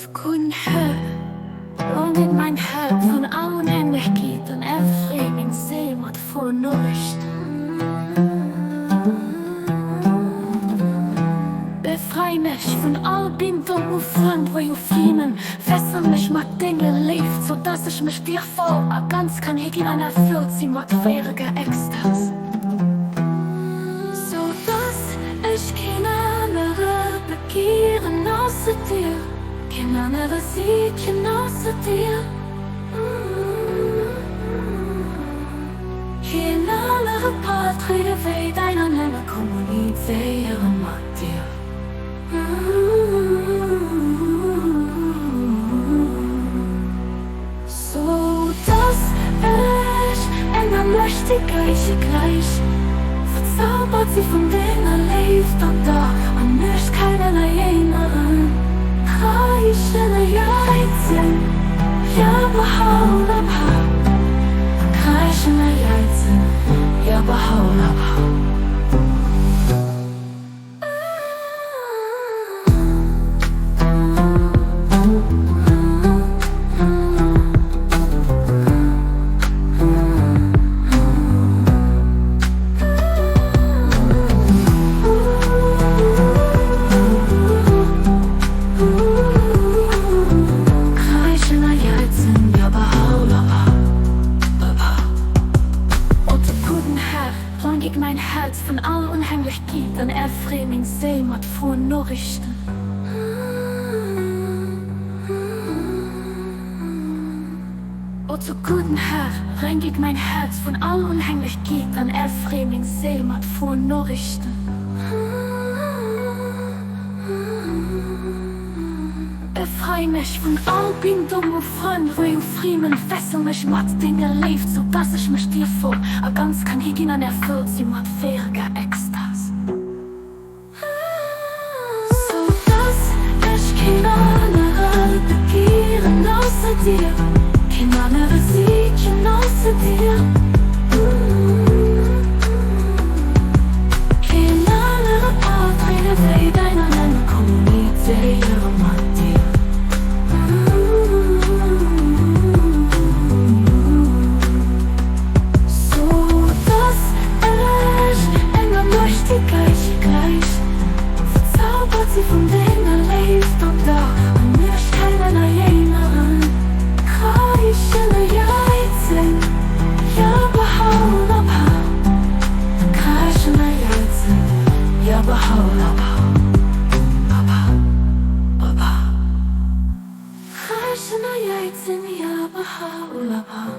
Zu gudden Här, rengig mein Herz von all Unheimlichkeit und erfreu meng Séil mat frohen Noriichten. Befrei mech vun all Bindung u Frënd wéi u Friemen, fessel mech mat denger Léift, sou dass ech mech dir voll a ganz kann higinn an erfüllt si mat feiereger Extas. Sou dass ech keen anere begieren ausser dir, keen anere sichen ausser dir. Keen anere Patrie wéi deiner, nëmme kommunizéiere mat dir. Sou dass ech enger Mächtigkeitche gläich, verzaubert si vun denger Léift an der an Nuecht keinen erinneren, kräischen a jäizen, ja behaulaba, kräischen a jäizen, ja behaulaba. Rengig mein Herz vun all Unheimlechkeet an erfree meng Séil mat froen Noriichten. O du gudden Här, rengig mein Herz vun all Unheimlechkeet an erfree meng Séil mat froen Noriichten. Befrei mech vun all Bindung u Frënn wéi u Friemen, fessel mech mat denger Léift, sou dass ech mech dir voll a ganz kann higinn an erfëllt si mat feiereger Extas. Sou dass ech keen anere begieren ausser dir, keen anere sichen ausser dir. Keen anere Patrie wéi deiner, nëmme kommunizéiere mat dir. Sou dass ech enger Mächtigkeitche gläich, verzaubert si vun denger Léift an der an mech keinen erinneren, kräischen a jäizen, Jabahaulaba, kräischen a jäizen, Jabahaulaba, aba, aba, kräischen a jäizen, Jabahaulaba.